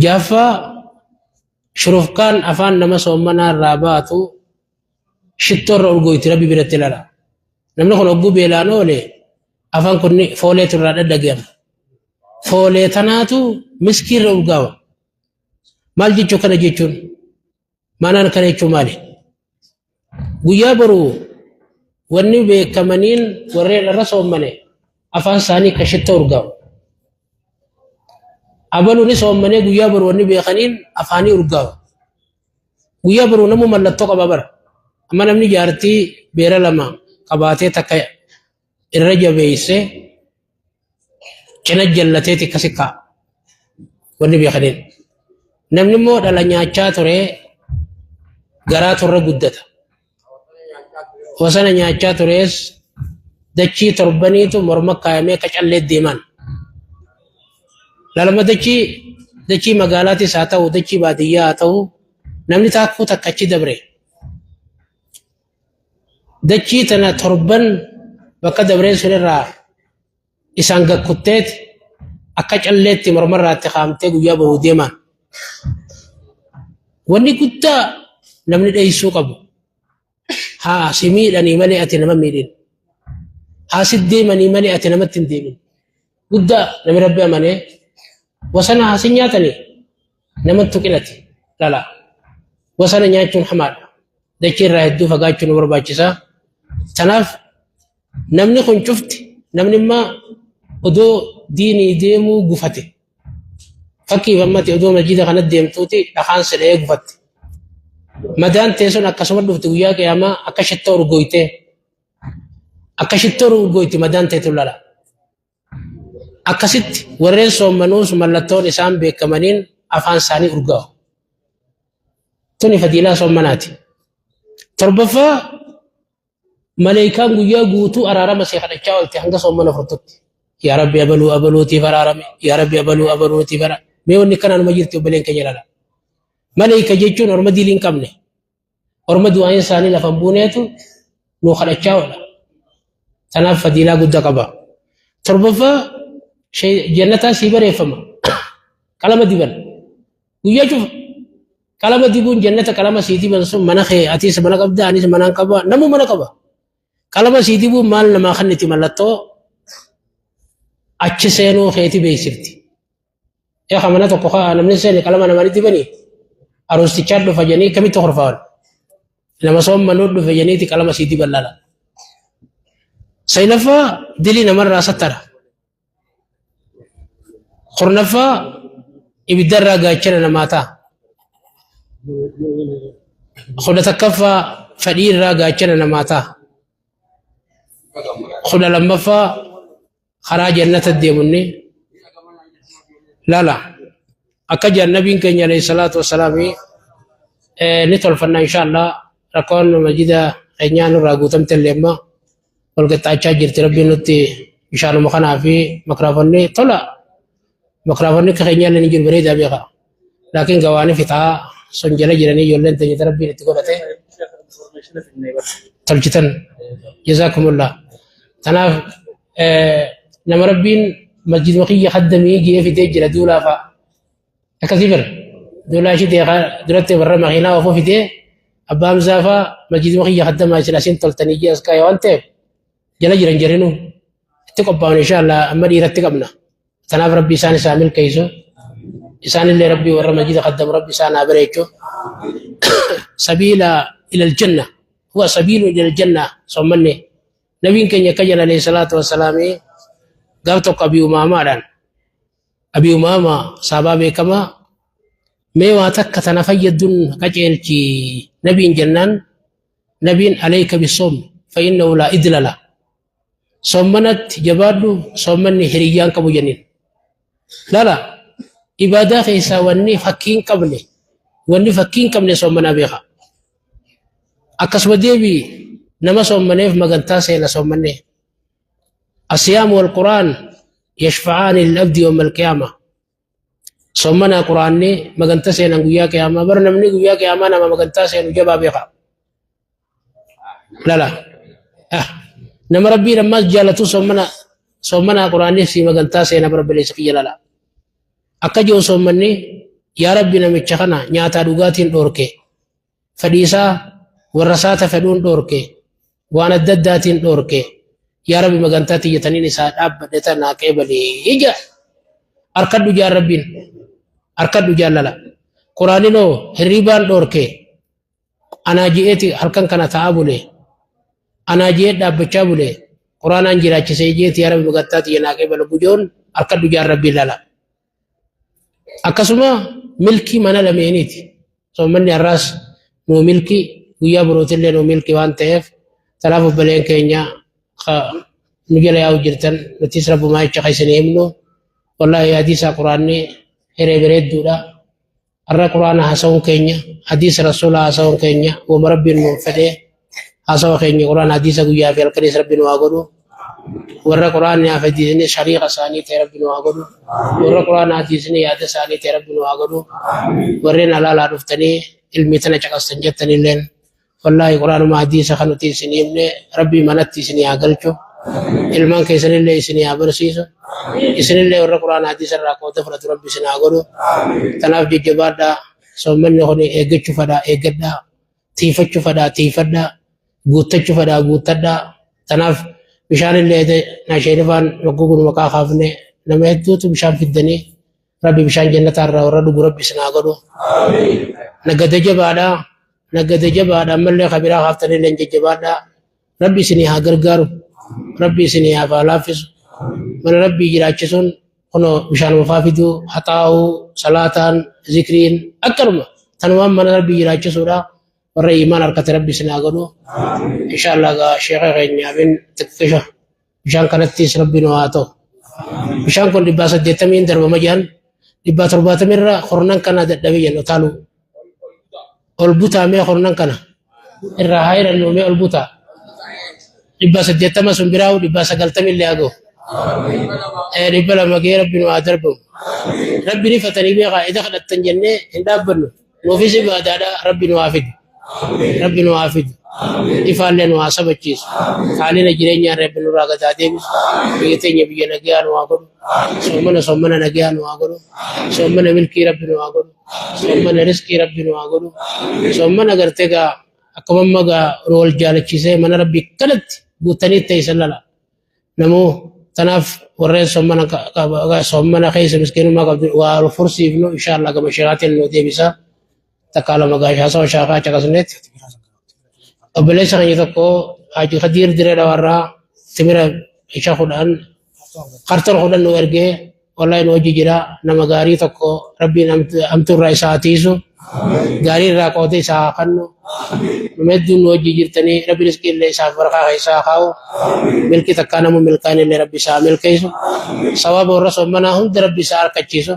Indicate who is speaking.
Speaker 1: Jahaffaa, shurufkaan afaan nama soommanaa irraa baatu shittoo irra urgooyti Rabbi biratti lala. Namni kun hogguu beelaan oole afaan kun fooleetu irraa dhadhagayama. Foolee tanaatu miskii irra urgaawa. Maal jechuu kana jechuun? Maanaan kana jechuun maali? Guyyaa boru wanni beekamaniin warreen irra soommane afaan isaanii akka shitta urgaawu. Abalu ni soommanee guyyaa boru wanni beekaniin afaanii urgaawu. Guyyaa boru namu mallattoo qaba bara. Amma namni jaartii beera lama qabaatee takka irra jabeessee cina jallateeti akkasi kaa'a. Wanni beekaniin. Namni immoo dhala nyaachaa ture garaatu irra guddata. Wasana nyaachaa tures dachii torbaniitu morma kaayamee akka callee deeman. Lalama dachii dachii magaalaatis haa ta'u dachii baadiyyaa haa ta'u namni taakkuu takka achi dabre. Dachii tana torban bakka dabreen sun irraa isaan gakkutteet akka calleetti mormarraatti kaamtee guyyaa boruu deeman. Wanni guddaa namni dheessuu qabu haa si miidhanii malee ati nama miidhin. Haa si deemanii malee ati namatti hin deemin. Guddaa namni rabbi amanee wasana haa si nyaatanii namatti tuqinati lala. Wasana nyaachuun hamaadha. Dachii irraa hedduu fagaachuu nu barbaachisa. Tanaaf namni kun cufti namni immoo odoo diinii deemuu gufate. Fakkiif ammati odoo masjida kanatti deemtuuti dhakaan si dha'ee gufatte. Madaan tee sun akkasuma dhufti guyyaa qiyaamaa akka shittoo urgooytee. Akka shittoo urgooyti madaan teetu lala. Akkasitti warreen soommanuus mallattoon isaan beekamaniin afaan isaanii urgaa'u. Tuni fadiilaa soommanaati. Torbaffaa maleekaan guyyaa guutuu araarama see kadhachaa oolte hanga soommana furtutti. Yaa Rabbi abaluu abaluutiif araarame. Yaa Rabbi abaluu abaluutiif araarame. Mee wanni kanaan numa jirti obboleen keenya lala. Maleeka jechuun orma dilii hin qabne. Orma du'aayin isaanii lafa hin buuneetu nuu kadhachaa oola. Tanaaf fadiilaa guddaa qaba. Torbaffaa jannataa sii bareeffama. Qalama diban. Guyyaa cufa. Qalama dibuun jannata qalama sii diban sun mana kee atis mana qabda anis manaan qaba namuu mana qaba. Qalama sii dibuun maal namaa kenniti mallattoo achi seenuu keeti beeksifti. Eeqa mana tokko kaa namni seene qalama namani dibanii aruustichaa dhufa jedhanii kamitti horfaawan. Nama soommanuu dhufe jedhaniiti qalama sii diban lala. Saglaffaa dilii namarraa sattara. Kurnaffaa ibiddarraa gaachana namaa ta'a. 11ffaa fedhii irraa gaachana namaa ta'a. 12ffaa karaa jannata deemunni lala akka jedhan nabiin keenya alayhi salaatu wassalaami ni tolfanna insha Allah rakkoon masjida keenyaa nurraa guutamte illee amma wal qixxaachaa jirti rabbiin nutti bishaanuma kanaa fi makraafonni tola makraafonni akka keenyaa illee ni jiru bareedaa beeka laakiin gawaani fixaa sun jala jiranii ijoolleen teenya rabbiin itti godhate tolchitan jazaakumullah tanaaf nama rabbiin masjiduma kiyya haddamii jee fidee jira duulaa fa'a akkasii bira duulaa ishii deekaa duratti warra makiinaa ofuu fidee abbaa Hamzaa fa'a masjiduma kiyya haddamaa isin asiin toltanii jee as kaa'e waan ta'eef jala jiran jirinuu itti qophaa'an insha Allah amma dhiiratti qabna tanaaf rabbi isaan isaa milkeessu isaanillee rabbi warra masjida kaddamu rabbi isaan haa bareechu sabiila ilal janna huwa sabiilu ilal janna soommanni nabiin keenya akka jedhan alayhi salaatu wassalaami gaaf tokko abii umaamaadhaan abii umaama saabaa beekamaa mee waa takka tana fayyadduun qaceelchi nabiin jennaan nabiin alayka bisoom fa innahu laa idla la Soommanatti jabaadhu soommanni hiriyyaan qabu jennin. Lala ibaadaa keessaa wanni fakkii hin qabne wanni fakkii hin qabne soommanaa beeka. Akkasuma deebii nama soommaneef magantaa seena soommanne. Asiyaamu wal Qur'aan yashfa'aani lil abdi yawma al-qiyaama. Soommanaa Qur'aanni maganta seenan guyyaa qiyaamaa bara namni guyyaa qiyaamaa nama magantaa seenu jabaa beeka. Lala. Nama rabbiin ammaas jaalatu soommana soommanaa Qur'aanni si magantaa seena bara baleessa kiyya lala. Akka jiru soommanni Yaa Rabbi, namicha kana nyaataa dhugaatiin dhoorke, fedhiisaa warra isaata fedhuun dhoorke, waan adda addaatiin dhoorke. Yaa Rabbi, magantaa tiyyataniin isaa dhaabbadhe tanaa qeebalee ija harkadhu jaan. Rabbiin harkadhu jaalala. Quraaninoo hirriibaan dhoorke, anaa je'eeti halkan kana ta'aa bule, anaa je'ee dhaabbachaa bule, quraanaan jiraachisee jeeti. Yaa Rabbi, magantaa tiyya naa qeebala gujoon harkadhu jaan Rabbiin lala. Akkasuma milkii mana lameeniiti. Soommanni har'aas nuu milki, guyyaa birootillee nuu milki waan ta'eef, tanaaf obboleen keenya nu jala yaa'u jirtan, nutis rabbumaa jecha kan isin himnu, wallaahi hadiisa quraanni hiree bareedduudha. Har'a quraana haasa'uun keenya, hadiisa rasuulaa haasa'uun keenya, wama rabbiin nuuf fedhee haasawa keenya quraana hadiisa guyyaa fi halkanis rabbi nu haa godhu. Warra quraanni hafe hadiisni shariika isaanii ta'e rabbi nu haa godhu. Warra quraana hadiisni yaada isaanii ta'e rabbi nu haa godhu. Warreen alaalaa dhuftanii ilmi tana caqastan jettanilleen, wallaahi quraanuma hadiisa kan nuti isin himne rabbii manatti isinii haa galchu, ilmaan keessanillee isinii haa barsiisu, isinillee warra quraana hadiisa irraa qooda fudhatu rabbi isin haa godhu. Tanaaf jajjabaadhaa. Soommanni kun eeggachuu fadhaa eeggadhaa, tiifachuu fadhaa tiifadhaa, guuttachuu fadhaa guuttadhaa. Tanaaf bishaanillee nasheelifaan wagguu maqaa kaafne nama hedduutu bishaan fiddanii, rabbi bishaan jannataa irraa warra dhugu rabbi isin haa godhu. Nagada jabaadhaa, nagada jabaadha. Ammallee kabiraa kaaftanillee jajjabaadhaa. Rabbi isinii haa gargaaru, rabbi isinii haa laaffisu. Mana rabbii jiraachisuun kunoo bishaan faa fiduu, haxaa'uu, salaataan, zikriin, akkanuma tanumaan mana rabbii jiraachisuudha. Warra imaan harkate rabbi isin haa godhu inshallah. Gaa sheekha keenyaafin xiqqisha bishaan kanattis rabbi nu haa ta'u. Bishaan kun 180 darbama jedhan, 170rra kurnan kana dadhabee jennu taalu ol butaamee kurnan kana irraa haa hirannu. Mee ol butaa, 180 sun biraa'u 190 illee haa ga'u, 200 ga'ee rabbi nu haa darbamu. Rabbi ni fatanii beekaa ida kadhattan jennee hin dhaabbannu. Nuufis ibaadaadha. Rabbi nu haa fidu, rabbi nu haa fidu. Ifaallee nu haa sabachiisu. Haalina jireenyaa rabbi nurraa gadaa deebisu. Biyya teenya biyya nagayaa nu haa godhu. Soomana soomana nagayaa nu haa godhu. Soomana milkii rabbi nu haa godhu. Soomana riskii rabbi nu haa godhu. Soomana gartee gaa akkuma amma gaa wal jaalachiisee mana rabbii kanatti guutanii ta'e lala namuu. Tanaaf warreen soomana soomana keessa miskiinummaa qabdu waa fursiifnu inshallah gama shiraatiin nu deebisa. Takkaa lama gaashaa sawa shaaqaa caqasneet obboleessa keenya tokko Haji Khadiir Diree Dhawarraa timira isha 10, karton 10 nu ergee. Wallahi nu hojii jira. Nama gaarii tokko rabbiin hamtuu irraa isaa tiisu, gaarii irraa qooda isaa haa kennu. Nama hedduun nu hojii jirtanii, rabbi riskii illee isaaf barakaa keessaa haa kaa'u. Milkii takkaa nama milkaan illee rabbi isaa milkeessu. Sawaaba warra soommanaa hunda rabbi isaa harkachiisu.